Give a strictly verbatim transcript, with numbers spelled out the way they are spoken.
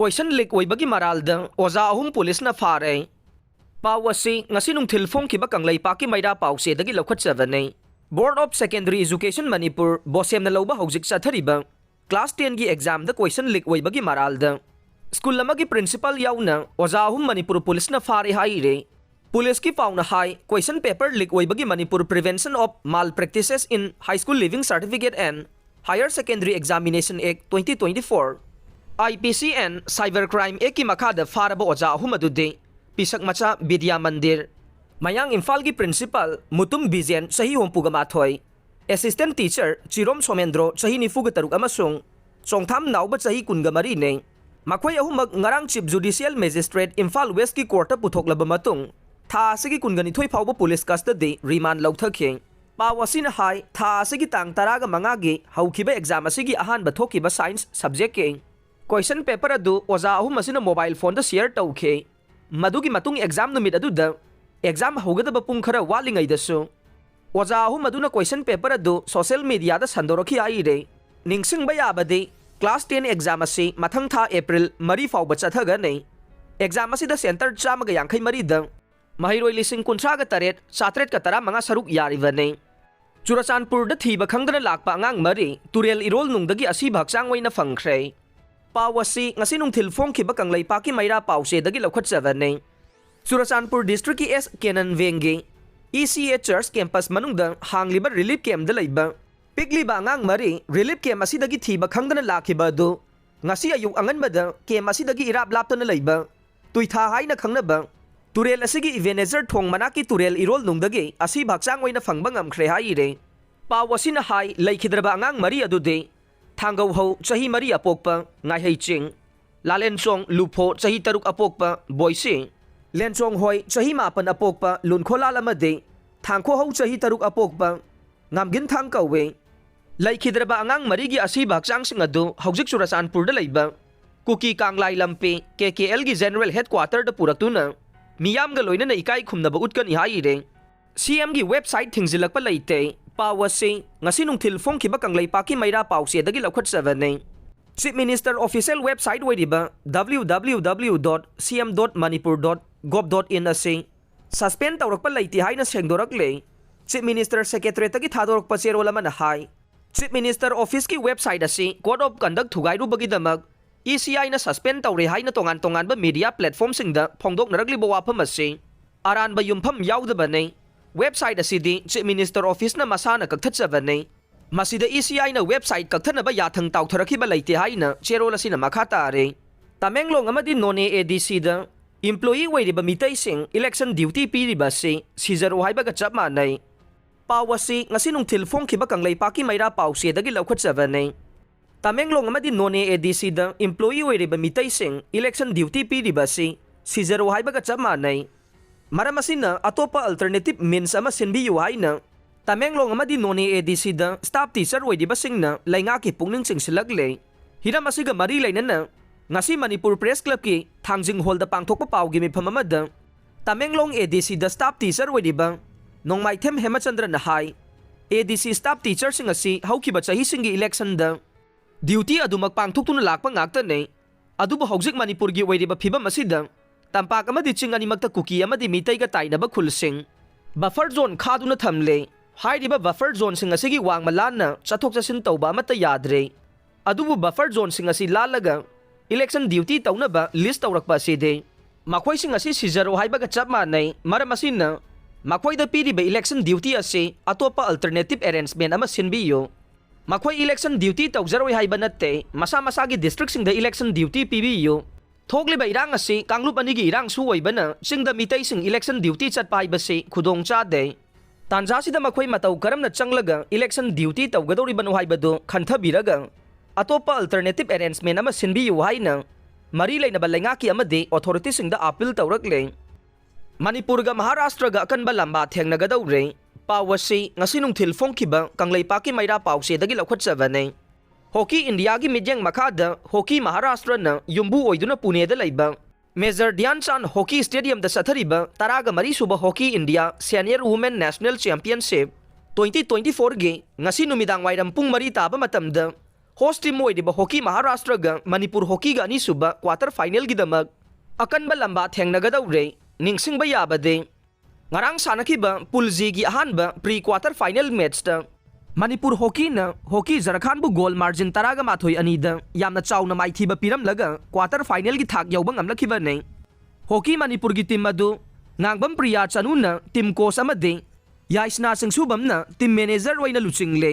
Question leak ꯑꯣꯏꯕꯒꯤ ꯃꯔꯥꯜꯗ ꯑꯣꯖꯥ ꯑꯍꯨꯝ ꯄꯨꯂꯤꯁꯅ ꯐꯥꯔꯦ꯫ ꯄꯥꯎ ꯑꯁꯤ ꯉꯁꯤ ꯅꯨꯡꯊꯤꯜ ꯐꯣꯡꯈꯤꯕ ꯀꯪꯂꯩꯄꯥꯛꯀꯤ ꯃꯩꯔꯥ ꯄꯥꯎꯆꯦꯗꯒꯤ ꯂꯧꯈꯠꯆꯕꯅꯤ꯫ Board of Secondary Education Manipur, ꯕꯣꯁꯦꯝꯅ ꯂꯧꯕ ꯍꯧꯖꯤꯛ ꯆꯠꯊꯔꯤꯕ class ten ꯒꯤ exam ꯗ question leak ꯑꯣꯏꯕꯒꯤ ꯃꯔꯥꯜꯗ school ꯑꯃꯒꯤ principal ꯌꯥꯎꯅ ꯑꯣꯖꯥ ꯑꯍꯨꯝ ꯃꯅꯤꯄꯨꯔ ꯄꯨꯂꯤꯁꯅ ꯐꯥꯔꯦ ꯍꯥꯏꯔꯦ꯫ ꯄꯨꯂꯤꯁꯀꯤ ꯄꯥꯎꯅ ꯍꯥꯏ, question paper leak ꯑꯣꯏꯕꯒꯤ Manipur Prevention of Malpractices in High School Leaving Certificate and Higher Secondary Examination Act twenty twenty-four, I P C and Cyber Crime Act ꯀꯤ ꯃꯈꯥꯗ ꯐꯥꯔꯕ ꯑꯣꯖꯥ ꯑꯍꯨꯝ ꯑꯗꯨꯗꯤ ꯄꯤꯁꯛ ꯃꯆꯥ ꯕꯤꯗ꯭ꯌꯥ ꯃꯟꯗꯤꯔ, ꯃꯌꯥꯡ ꯏꯝꯐꯥꯜꯒꯤ principal ꯃꯨꯇꯨꯝ ꯕꯤꯖꯦꯟ, ꯆꯍꯤ ꯍꯨꯝꯐꯨꯒ ꯃꯥꯊꯣꯏ, assistant teacher ꯆꯤꯔꯣꯝ ꯁꯣꯃꯦꯟꯗ꯭ꯔꯣ, ꯆꯍꯤ ꯅꯤꯐꯨꯒ ꯇꯔꯨꯛ, ꯑꯃꯁꯨꯡ ꯆꯣꯡꯊꯥꯝ ꯅꯥꯎꯕ, ꯆꯍꯤ ꯀꯨꯟꯒ ꯃꯔꯤꯅꯤ꯫ ꯃꯈꯣꯏ ꯑꯍꯨꯝꯃꯛ ꯉꯔꯥꯡ Chief Judicial Magistrate Imphal West ꯀꯤ court ꯇ ꯄꯨꯊꯣꯛꯂꯕ ꯃꯇꯨꯡ, ꯊꯥ ꯑꯁꯤꯒꯤ ꯀꯨꯟꯒ ꯅꯤꯊꯣꯏ ꯐꯥꯎꯕ police custody remand ꯂꯧꯊꯈꯤ꯫ ꯄꯥꯎ ꯑꯁꯤꯅ ꯍꯥꯏ, ꯊꯥ ꯑꯁꯤꯒꯤ ꯇꯥꯡ ꯇꯔꯥꯒ ꯃꯉꯥꯒꯤ ꯍꯧꯈꯤꯕ exam ꯑꯁꯤꯒꯤ ꯑꯍꯥꯟꯕ ꯊꯣꯛꯈꯤꯕ science subject ꯀꯤ question paper ꯑꯗꯨ ꯑꯣꯖꯥ ꯑꯍꯨꯝ ꯑꯁꯤꯅ mobile phone ꯗ share ꯇꯧꯈꯤ꯫ ꯃꯗꯨꯒꯤ ꯃꯇꯨꯡ exam ꯅꯨꯃꯤꯠ ꯑꯗꯨꯗ exam ꯍꯧꯒꯗꯕ ꯄꯨꯡ ꯈꯔ ꯋꯥꯠꯂꯤꯉꯩꯗꯁꯨ ꯑꯣꯖꯥ ꯑꯍꯨꯝ ꯑꯗꯨꯅ question paper ꯑꯗꯨ social media ꯗ ꯁꯟꯗꯣꯔꯛꯈꯤ ꯍꯥꯏꯔꯦ꯫ ꯅꯤꯡꯁꯤꯡꯕ ꯌꯥꯕꯗꯤ, class ten exam ꯑꯁꯤ ꯃꯊꯪ ꯊꯥ April ꯃꯔꯤ ꯐꯥꯎꯕ ꯆꯠꯊꯒꯅꯤ꯫ Exam ꯑꯁꯤꯗ center ꯆꯥꯝꯃꯒ ꯌꯥꯡꯈꯩ ꯃꯔꯤꯗ ꯃꯍꯩꯔꯣꯏ ꯂꯤꯁꯤꯡ ꯀꯨꯟꯊ꯭ꯔꯥꯒ ꯇꯔꯦꯠ, ꯆꯥꯇ꯭ꯔꯦꯠꯀ ꯇꯔꯥꯃꯉꯥ ꯁꯔꯨꯛ ꯌꯥꯔꯤꯕꯅꯤ꯫ ꯆꯨꯔꯆꯥꯟꯄꯨꯔꯗ ꯊꯤꯕ ꯈꯪꯗꯅ ꯂꯥꯛꯄ ꯑꯉꯥꯡ ꯃꯔꯤ ꯇꯨꯔꯦꯜ ꯏꯔꯣꯜ ꯅꯨꯡꯗꯒꯤ ꯑꯁꯤꯕ ꯍꯛꯆꯥꯡ ꯑꯣꯏꯅ ꯐꯪꯈ꯭ꯔꯦ꯫ ꯄꯥꯎ ꯑꯁꯤ ꯉꯁꯤ ꯅꯨꯡꯊꯤꯜ ꯐꯣꯡꯈꯤꯕ ꯀꯪꯂꯩꯄꯥꯛꯀꯤ ꯃꯩꯔꯥ ꯄꯥꯎꯆꯦꯗꯒꯤ ꯂꯧꯈꯠꯆꯕꯅꯤ꯫ ꯆꯨꯔꯆꯥꯟꯄꯨꯔ district ꯀꯤ S ꯀꯦꯅꯟ ꯋꯦꯡꯒꯤ E C A Church campus ꯃꯅꯨꯡꯗ ꯍꯥꯡꯂꯤꯕ relief camp ꯗ ꯂꯩꯕ ꯄꯤꯛꯂꯤꯕ ꯑꯉꯥꯡ ꯃꯔꯤ relief camp ꯑꯁꯤꯗꯒꯤ ꯊꯤꯕ ꯈꯪꯗꯅ ꯂꯥꯛꯈꯤꯕ ꯑꯗꯨ ꯉꯁꯤ ꯑꯌꯨꯛ ꯑꯉꯟꯕꯗ camp ꯑꯁꯤꯗꯒꯤ ꯏꯔꯥꯞ ꯂꯥꯞꯇꯅ ꯂꯩꯕ ꯇꯨꯏꯊꯥ ꯍꯥꯏꯅ ꯈꯪꯅꯕ ꯇꯨꯔꯦꯜ ꯑꯁꯤꯒꯤ ꯏꯕꯦꯅꯦꯖꯔ ꯊꯣꯡ ꯃꯅꯥꯛꯀꯤ ꯇꯨꯔꯦꯜ ꯏꯔꯣꯜ ꯅꯨꯡꯗꯒꯤ ꯑꯁꯤꯕ ꯍꯛꯆꯥꯡ ꯑꯣꯏꯅ ꯐꯪꯕ ꯉꯝꯈ꯭ꯔꯦ ꯍꯥꯏꯔꯦ꯫ ꯄꯥꯎ ꯑꯁꯤꯅ ꯍꯥꯏ, ꯂꯩꯈꯤꯗ꯭ꯔꯕ ꯑꯉꯥꯡ ꯃꯔꯤ ꯑꯗꯨꯗꯤ ꯊꯥꯡꯒꯧꯍꯧ, ꯆꯍꯤ ꯃꯔꯤ, ꯑꯄꯣꯛꯄ ꯉꯥꯏꯍꯩꯆꯤꯡ, ꯂꯥꯂꯦꯟꯆꯣꯡ ꯂꯨꯐꯣ, ꯆꯍꯤ ꯇꯔꯨꯛ, ꯑꯄꯣꯛꯄ ꯕꯣꯏꯁꯤ, ꯂꯦꯟꯆꯣꯡ ꯍꯣꯏ, ꯆꯍꯤ ꯃꯥꯄꯟ, ꯑꯄꯣꯛꯄ ꯂꯨꯟꯈꯣꯂꯥꯜ ꯑꯃꯗꯤ ꯊꯥꯡꯈꯣꯍꯧ, ꯆꯍꯤ ꯇꯔꯨꯛ, ꯑꯄꯣꯛꯄ ꯉꯥꯝꯒꯤꯟꯊꯥꯡ ꯀꯧꯏ꯫ ꯂꯩꯈꯤꯗ꯭ꯔꯕ ꯑꯉꯥꯡ ꯃꯔꯤꯒꯤ ꯑꯁꯤꯕ ꯍꯛꯆꯥꯡꯁꯤꯡ ꯑꯗꯨ ꯍꯧꯖꯤꯛ ꯆꯨꯔꯆꯥꯟꯄꯨꯔꯗ ꯂꯩꯕ ꯀꯨꯀꯤ ꯀꯥꯡꯂꯥꯏ ꯂꯝꯄꯤ K K L ꯒꯤ general headquarter ꯗ ꯄꯨꯔꯛꯇꯨꯅ ꯃꯤꯌꯥꯝꯒ ꯂꯣꯏꯅꯅ ꯏꯀꯥꯏ ꯈꯨꯝꯅꯕ ꯎꯠꯀꯅꯤ ꯍꯥꯏꯔꯦ꯫ C M ꯒꯤ website ꯊꯤꯡꯖꯤꯜꯂꯛꯄ ꯂꯩꯇꯦ꯫ ꯄꯥꯎ ꯑꯁꯤ ꯉꯁꯤ ꯅꯨꯡꯊꯤꯜ ꯐꯣꯡꯈꯤꯕ ꯀꯪꯂꯩꯄꯥꯛꯀꯤ ꯃꯩꯔꯥ ꯄꯥꯎꯆꯦꯗꯒꯤ ꯂꯧꯈꯠꯆꯕꯅꯤ꯫ Chief Minister Official website ꯑꯣꯏꯔꯤꯕ W W W dot C M dot manipur dot gov dot in ꯑꯁꯤ suspend ꯇꯧꯔꯛꯄ ꯂꯩꯇꯦ ꯍꯥꯏꯅ ꯁꯦꯡꯗꯣꯔꯛꯂꯦ꯫ Chief Minister Secretariatꯇꯒꯤ ꯊꯥꯗꯣꯔꯛꯄ ꯆꯦꯔꯣꯜ ꯑꯃꯅ ꯍꯥꯏ, Chief Minister Officeꯀꯤ website ꯑꯁꯤ Code of Conduct ꯊꯨꯒꯥꯏꯔꯨꯕꯒꯤꯗꯃꯛ E C Iꯅ suspend ꯇꯧꯔꯦ ꯍꯥꯏꯅ ꯇꯣꯉꯥꯟ ꯇꯣꯉꯥꯟꯕ media platformꯁꯤꯡꯗ ꯐꯣꯡꯗꯣꯛꯅꯔꯛꯂꯤꯕ ꯋꯥꯐꯝ ꯑꯁꯤ ꯑꯔꯥꯟꯕ ꯌꯨꯝꯐꯝ ꯌꯥꯎꯗꯕꯅꯤ꯫ Website ꯑꯁꯤꯗꯤ Chief Minister Officeꯅ ꯃꯁꯥꯅ ꯀꯛꯊꯠꯆꯕꯅꯤ꯫ ꯃꯁꯤꯗ E C Iꯅ website ꯀꯛꯊꯠꯅꯕ ꯌꯥꯊꯪ ꯇꯥꯎꯊꯔꯛꯈꯤꯕ ꯂꯩꯇꯦ ꯍꯥꯏꯅ ꯆꯦꯔꯣꯜ ꯑꯁꯤꯅ ꯃꯈꯥ ꯇꯥꯔꯦ꯫ ꯇꯃꯦꯡꯂꯣꯡ ꯑꯃꯗꯤ ꯅꯣꯅꯦ ADCꯗ employee ꯑꯣꯏꯔꯤꯕ ꯃꯤꯇꯩꯁꯤꯡ election duty ꯄꯤꯔꯤꯕ ꯑꯁꯤ ꯁꯤꯖꯔꯣ ꯍꯥꯏꯕꯒ ꯆꯞ ꯃꯥꯟꯅꯩ꯫ ꯄꯥꯎ ꯑꯁꯤ ꯉꯁꯤ ꯅꯨꯡꯊꯤꯜ ꯐꯣꯡꯈꯤꯕ ꯀꯪꯂꯩꯄꯥꯛꯀꯤ ꯃꯩꯔꯥ ꯄꯥꯎꯆꯦꯗꯒꯤ ꯂꯧꯈꯠꯆꯕꯅꯤ꯫ ꯇꯃꯦꯡꯂꯣꯡ ꯑꯃꯗꯤ ꯅꯣꯅꯦ ADCꯗ employee ꯑꯣꯏꯔꯤꯕ ꯃꯤꯇꯩꯁꯤꯡ election duty ꯄꯤꯔꯤꯕ ꯑꯁꯤ ꯁꯤꯖꯔꯣ ꯍꯥꯏꯕꯒ ꯆꯞ ꯃꯥꯟꯅꯩ꯫ ꯃꯔꯝ ꯑꯁꯤꯅ ꯑꯇꯣꯞꯄ alternative means ꯑꯃ ꯁꯤꯟꯕꯤꯌꯨ ꯍꯥꯏꯅ ꯇꯃꯦꯡꯂꯣꯡ ꯑꯃꯗꯤ ꯅꯣꯅꯦ ADCꯗ staff teacher ꯑꯣꯏꯔꯤꯕꯁꯤꯡꯅ ꯂꯩꯉꯥꯛꯀꯤ ꯄꯨꯛꯅꯤꯡ ꯆꯤꯡꯁꯤꯜꯂꯛꯂꯦ꯫ ꯍꯤꯔꯝ ꯑꯁꯤꯒ ꯃꯔꯤ ꯂꯩꯅꯅ ꯉꯁꯤ ꯃꯅꯤꯄꯨꯔ Press Clubꯀꯤ ꯊꯥꯡꯖꯤꯡ ꯍꯣꯜꯗ ꯄꯥꯡꯊꯣꯛꯄ ꯄꯥꯎꯒꯤ ꯃꯤꯐꯝ ꯑꯃꯗ ꯇꯃꯦꯡꯂꯣꯡ ADCꯗ staff teacher ꯑꯣꯏꯔꯤꯕ ꯅꯣꯡꯃꯥꯏꯊꯦꯝ ꯍꯦꯃꯆꯟꯗ꯭ꯔꯅ ꯍꯥꯏ, ADC staff teacherꯁꯤꯡ ꯑꯁꯤ ꯍꯧꯈꯤꯕ ꯆꯍꯤꯁꯤꯡꯒꯤ electionꯗ duty ꯑꯗꯨꯃꯛ ꯄꯥꯡꯊꯣꯛꯇꯨꯅ ꯂꯥꯛꯄ ꯉꯥꯛꯇꯅꯤ꯫ ꯑꯗꯨꯕꯨ ꯍꯧꯖꯤꯛ ꯃꯅꯤꯄꯨꯔꯒꯤ ꯑꯣꯏꯔꯤꯕ ꯐꯤꯕꯝ ꯑꯁꯤꯗ ꯇꯝꯄꯥꯛ ꯑꯃꯗꯤ ꯆꯤꯡ ꯑꯅꯤꯃꯛꯇ ꯀꯨꯀꯤ ꯑꯃꯗꯤ ꯃꯤꯇꯩꯒ ꯇꯥꯏꯅꯕ ꯈꯨꯜꯁꯤꯡ buffer zone ꯈꯥꯗꯨꯅ ꯊꯝꯂꯦ꯫ ꯍꯥꯏꯔꯤꯕ buffer zoneꯁꯤꯡ ꯑꯁꯤꯒꯤ ꯋꯥꯡꯃ ꯂꯥꯟꯅ ꯆꯠꯊꯣꯛ ꯆꯠꯁꯤꯟ ꯇꯧꯕ ꯑꯃꯠꯇ ꯌꯥꯗ꯭ꯔꯦ꯫ ꯑꯗꯨꯕꯨ buffer zoneꯁꯤꯡ ꯑꯁꯤ ꯂꯥꯜꯂꯒ election duty ꯇꯧꯅꯕ list ꯇꯧꯔꯛꯄ ꯑꯁꯤꯗꯤ ꯃꯈꯣꯏꯁꯤꯡ ꯑꯁꯤ ꯁꯤꯖꯔꯣ ꯍꯥꯏꯕꯒ ꯆꯞ ꯃꯥꯟꯅꯩ꯫ ꯃꯔꯝ ꯑꯁꯤꯅ ꯃꯈꯣꯏꯗ ꯄꯤꯔꯤꯕ election duty ꯑꯁꯤ ꯑꯇꯣꯞꯄ alternative arrangement ꯑꯃ ꯁꯤꯟꯕꯤꯌꯨ꯫ ꯃꯈꯣꯏ election duty ꯇꯧꯖꯔꯣꯏ ꯍꯥꯏꯕ ꯅꯠꯇꯦ, ꯃꯁꯥ ꯃꯁꯥꯒꯤ districtꯁꯤꯡꯗ election duty ꯄꯤꯕꯤꯌꯨ꯫ ꯊꯣꯛꯂꯤꯕ ꯏꯔꯥꯡ ꯑꯁꯤ ꯀꯥꯡꯂꯨꯞ ꯑꯅꯤꯒꯤ ꯏꯔꯥꯡꯁꯨ ꯑꯣꯏꯕꯅ ꯆꯤꯡꯗ ꯃꯤꯇꯩꯁꯤꯡ election duty ꯆꯠꯄ ꯍꯥꯏꯕꯁꯤ ꯈꯨꯗꯣꯡ ꯆꯥꯗꯦ꯫ ꯇꯥꯟꯖꯥꯁꯤꯗ ꯃꯈꯣꯏ ꯃꯇꯧ ꯀꯔꯝꯅ ꯆꯪꯂꯒ election duty ꯇꯧꯒꯗꯧꯔꯤꯕꯅꯣ ꯍꯥꯏꯕꯗꯨ ꯈꯟꯊꯕꯤꯔꯒ ꯑꯇꯣꯞꯄ alternative arrangement ꯑꯃ ꯁꯤꯟꯕꯤꯌꯨ ꯍꯥꯏꯅ ꯃꯔꯤ ꯂꯩꯅꯕ ꯂꯩꯉꯥꯛꯀꯤ ꯑꯃꯗꯤ authorityꯁꯤꯡꯗ appeal ꯇꯧꯔꯛꯂꯦ꯫ ꯃꯅꯤꯄꯨꯔꯒ ꯃꯍꯥꯔꯥꯁꯇ꯭ꯔꯒ ꯑꯀꯟꯕ ꯂꯝꯕꯥ ꯊꯦꯡꯅꯒꯗꯧꯔꯦ꯫ ꯄꯥꯎ ꯑꯁꯤ ꯉꯁꯤ ꯅꯨꯡꯊꯤꯜ ꯐꯣꯡꯈꯤꯕ ꯀꯪꯂꯩꯄꯥꯛꯀꯤ ꯃꯩꯔꯥ ꯄꯥꯎꯆꯦꯗꯒꯤ ꯂꯧꯈꯠꯆꯕꯅꯤ꯫ Hockey Indiaꯒꯤ ꯃꯤꯠꯌꯦꯡ ꯃꯈꯥꯗ Hockey ꯃꯍꯥꯔꯥꯁꯇ꯭ꯔꯅ ꯌꯨꯝꯕꯨ ꯑꯣꯏꯗꯨꯅ ꯄꯨꯅꯦꯗ ꯂꯩꯕ Major ꯙ꯭ꯌꯥꯟ ꯆꯥꯟ Hockey Stadiumꯗ ꯆꯠꯊꯔꯤꯕ ꯇꯔꯥꯒ ꯃꯔꯤ ꯁꯨꯕ Hockey India Senior Women National Championship twenty twenty fourꯒꯤ ꯉꯁꯤ ꯅꯨꯃꯤꯗꯥꯡ ꯋꯥꯏꯔꯝ ꯄꯨꯡ ꯃꯔꯤ ꯇꯥꯕ ꯃꯇꯝꯗ Host team ꯑꯣꯏꯔꯤꯕ ꯍꯣꯀꯤ ꯃꯍꯥꯔꯥꯁꯇ꯭ꯔꯒ ꯃꯅꯤꯄꯨꯔ ꯍꯣꯀꯤꯒ ꯑꯅꯤꯁꯨꯕ quarter finalꯒꯤꯗꯃꯛ ꯑꯀꯟꯕ ꯂꯝꯕꯥ ꯊꯦꯡꯅꯒꯗꯧꯔꯦ꯫ ꯅꯤꯡꯁꯤꯡꯕ ꯌꯥꯕꯗꯤ, ꯉꯔꯥꯡ ꯁꯥꯟꯅꯈꯤꯕ Pool Gꯒꯤ ꯑꯍꯥꯟꯕ pre quarter final matchꯇ ꯃꯅꯤꯄꯨꯔ ꯍꯣꯀꯤꯅ ꯍꯣꯀꯤ ꯖꯔꯈꯥꯟꯕꯨ goal margin ꯇꯔꯥꯒ ꯃꯥꯊꯣꯏ ꯑꯅꯤꯗ ꯌꯥꯝꯅ ꯆꯥꯎꯅ ꯃꯥꯏꯊꯤꯕ ꯄꯤꯔꯝꯂꯒ quarter finalꯒꯤ ꯊꯥꯛ ꯌꯧꯕ ꯉꯝꯂꯛꯈꯤꯕꯅꯤ꯫ ꯍꯣꯀꯤ ꯃꯅꯤꯄꯨꯔꯒꯤ team ꯑꯗꯨ ꯉꯥꯡꯕꯝ ꯄ꯭ꯔꯤꯌꯥ ꯆꯅꯨꯅ team coach ꯑꯃꯗꯤ ꯌꯥꯏꯁꯅꯥ ꯁꯤꯡꯁꯨꯕꯝꯅ team manager ꯑꯣꯏꯅ ꯂꯨꯆꯤꯡꯂꯦ꯫